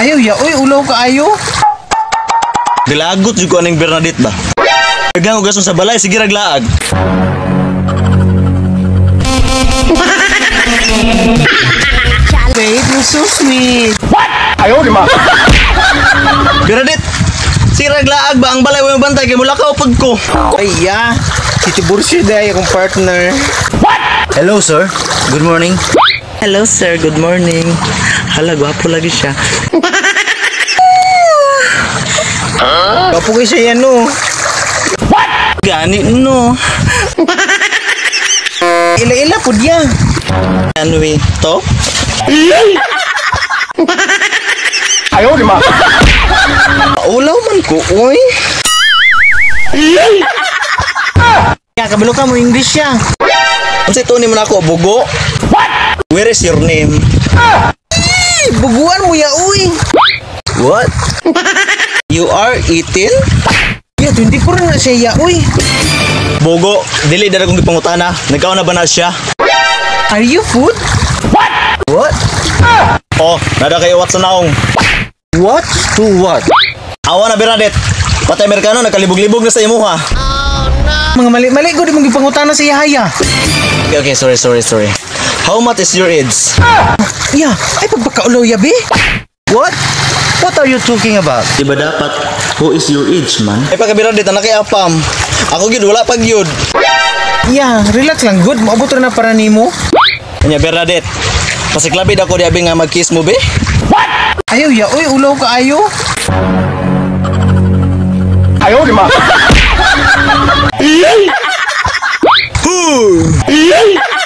Ayaw ya, uy, ulaw ka ayo. Gilagot jud ko aning Bernadette ba. Daghang og gason sa balay, sige rag laag. Babe, you're so sweet. Bernadette, sige rag laag ba ang balay way bantay kay mulakaw pud ko. Ay, ya. Si Tiburcio dahil akong partner. Hello, sir. Good morning. Hello, sir. Good morning. Hala, gwapo lagi siya. Gwapo kayo siya yan, no. Gani, no. Ila-ila po diya. Can we talk? Ayaw, di ma. Ulaw man ko, uy. Ya, kabalo ka mo English siya. Unsa ito ni mo nako, bugo? Where is your name? Ay, buguan mo ya, uy. What? You are 18? Ya, 24 na siya ya, uy. Bugo, dili dara kong gipangutana. Nagkaon na ba na siya? Are you food? What? Oh, nada kayo wat sa naong. What to what? Awa na, Bernadette. Patay Amerikano, nagkalibog-libog na sa imuha. Mga mali-mali ko, di mong gipangutana sa yahaya. Okay, sorry, sorry, sorry. How much is your age? Ya, ay pagpakaulaw ya, be. What? What are you talking about? Di ba dapat, who is your age, man? Ay, pagka Bernadette, anak kay apam. Ako gyud wala pag yun. Ya, relax lang, good. Maabot ra na para nimo. Anya, Bernadette, pasiklabid ako di abi nga mag-kiss mo, be? Ayaw ya, uy, ulaw ka ayo. Ayaw, di ma. Huh!